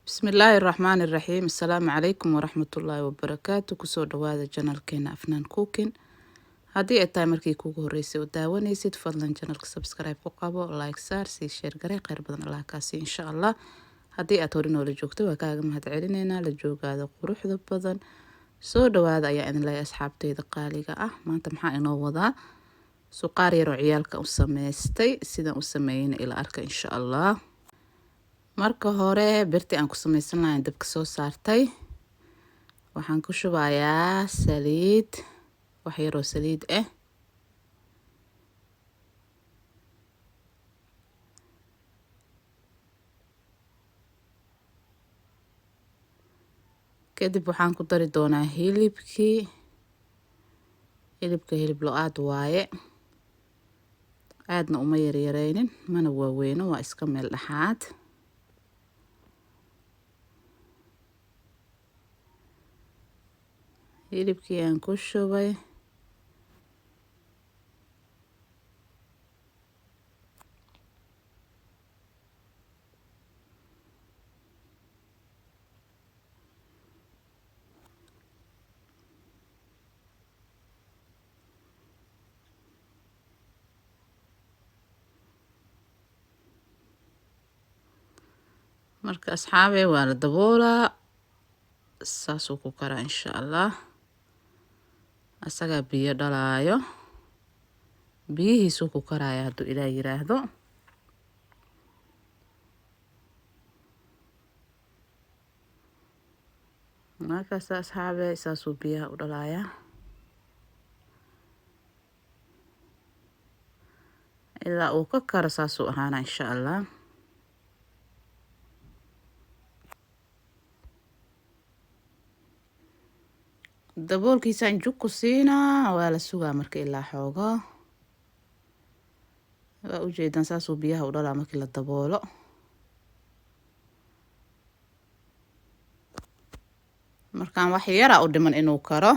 Bismillaahi Raxmaani Raxiim. Asalaamu calaykum waraxmatullaahi wabarakaatu. Kusoo dhawaada channelkeena Afnaan Cooking. Haddii ay tahay markii kuugu horeysay oo daawanaysid, fadlan channelka subscribe ku qabo, like saar, sii share garee. Kheyr badan Allah kaasi, insha Allah. Haddii aad hore noola joogto, waa kaaga mahad celineynaa la joogaada quruxda badan. Soo dhawaada ayaa idin leeyahay, asxaabteyda qaaliga ah. Maanta maxaa inoo wadaa? Suqaar yar oo ciyaalka u sameystay. Sidaan u sameeyeyna ila arka, insha Allah. Marka hore birtii aan ku sameysan lahayn dabka soo saartay. Waxaan ku shubayaa saliid, wax yaroo saliid ah. Kadib waxaan ku dari doonaa hilibkii. Hilibka hilib lo-aad waaye, aadna uma yaryareynin, mana waaweyno, waa iska meel dhexaad. Hilibkii aan ku shubay. Marka asxaabe, waa la daboolaa, saasuu ku karaa, insha Allah. Asagaa biyo dhalaayo, biyihiisuu ku karaya hadduu Ilaah yiraahdo. Markaas asxaabe, saasuu biyaha u dhalayaa ilaa uu ka karo, saasuu ahaana, insha Allah. Daboolkiisaan jug ku siinaa, waa la sugaa marka ilaa xoogo. Waa ujeedaan, saasuu biyaha u dhalaa markii la daboolo. Markaan wax yaraa u dhiman inuu karo,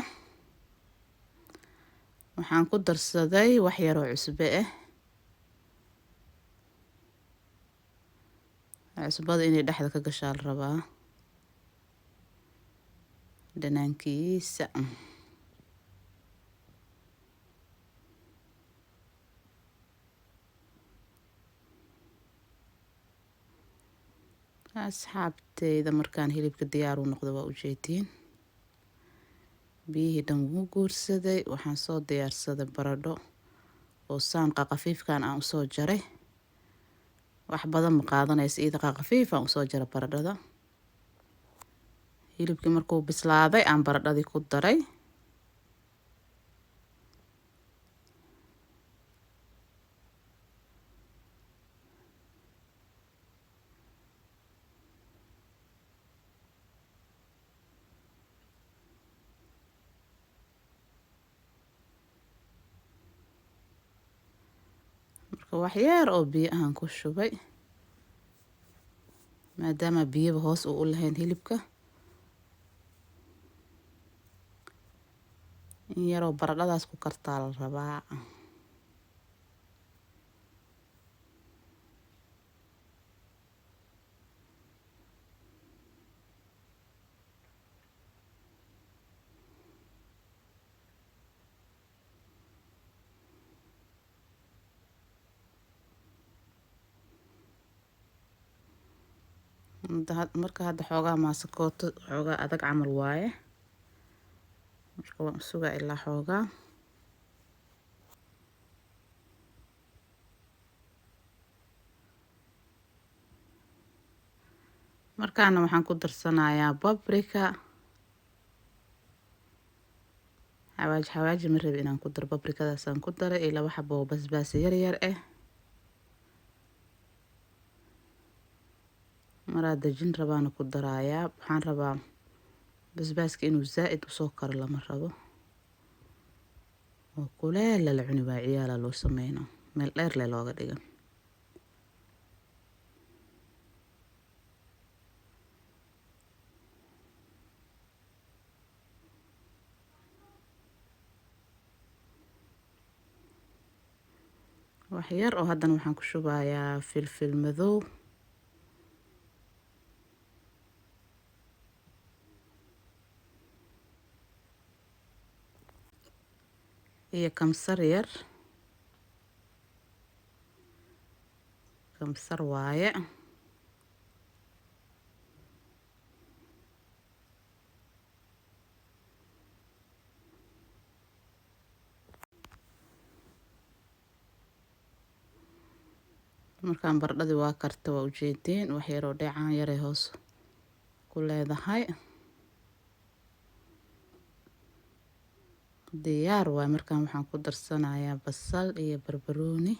waxaan ku darsaday wax yaroo cusbe ah. Cusbada inay dhexda ka gashaa la rabaa dhanaankiisa. Asxaabteyda, markaan hilibka diyaar u noqdo, waa ujeediin, biyihii dhan wuu guursaday. Waxaan soo diyaarsaday baradho oo saan qaqafiifkan aan usoo jaray. Wax badan ma qaadanaysa iyada, qaqafiif aan usoo jaray baradhada. Hilibkii markuu bislaaday aan baradhadii ku daray. Marka wax yar oo biyo ahaan ku shubay, maadaama biyaba hoos uu u lahayn hilibka. In yaroo baradhadaas ku kartaa la rabaa. Marka hadda xoogaa maasakooto, xoogaa adag camal waaye. Marka waan sugaa ilaa xoogaa. Markaana waxaan ku darsanayaa paprika. Xawaaji xawaaji ma rabi inaan ku daro, paprikadaasaan ku daray iyo laba xabo oo basbaas yar yar ah. Maraa dejin rabaana ku darayaa. Waxaan rabaa basbaaska inuu zaa-id usoo karo, lama rabo oo kuleel lala cuni waa ciyaala loo sameyno, meel dheer le looga dhiga. Wax yar oo haddana waxaan ku shubayaa filfil madow. Iyo kamsar yar, kamsar waaye. Markaan baradhadii waa karta, waa ujeediin, wax yaroo dheecaan yaray hoos ku leedahay. Diyaar waay. Markaan waxaan ku darsanayaa basal iyo barbarooni.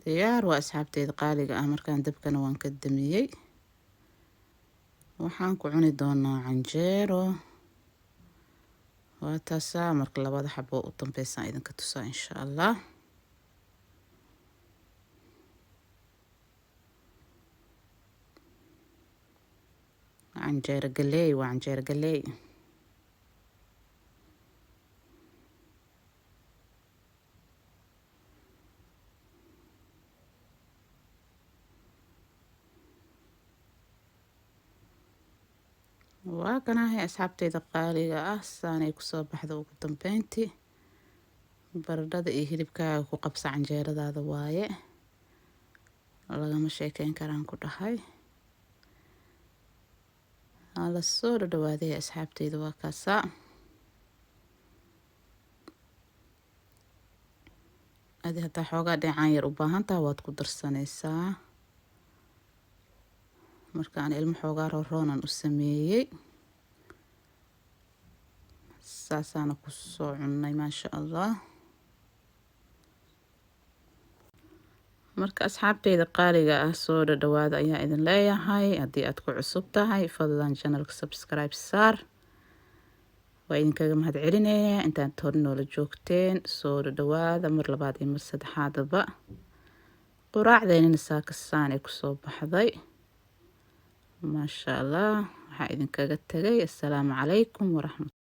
Diyaar waa, asxaabteyda qaaliga ah. Markaan dabkana waan ka damiyey. Waxaan ku cuni doonaa canjeero. Waa taasaa. Marka labada xabo u dambeysaan idinka tusaa, insha Allah. Canjeero galeey waa canjeero galeey. Waa kanahay, asxaabteyda qaaliga ah, saanay kusoo baxda ugu dambeyntii. Baradhada iyo hilibkaaga ku qabsa canjeeradaada waaye, lagama sheekeyn karaan ku dhahay. Hala soo dhadhawaaday, asxaabteyda. Waa kaasaa. Adi haddaa xoogaa dheecaan yar u baahan taha, waad ku darsanaysaa. Marka aan ilmo xoogaa rooroonan u sameeyey, saasaana kusoo cunnay, maasha Allah. Marka asxaabteyda qaaliga ah, soo dhadhawaada ayaa idin leeyahay. Haddii aad ku cusub tahay, fadlan channelka subscribe saar. Waa idinkaga mahad celinayaa intaad hore noola joogteen. Soo dhadhawaada mar labaad iyo mar saddexaadaba. Quraacdeynina saakasaan ay kusoo baxday, maasha Allah. Waxaa idinkaga tegay assalaamu calaykum waraxmat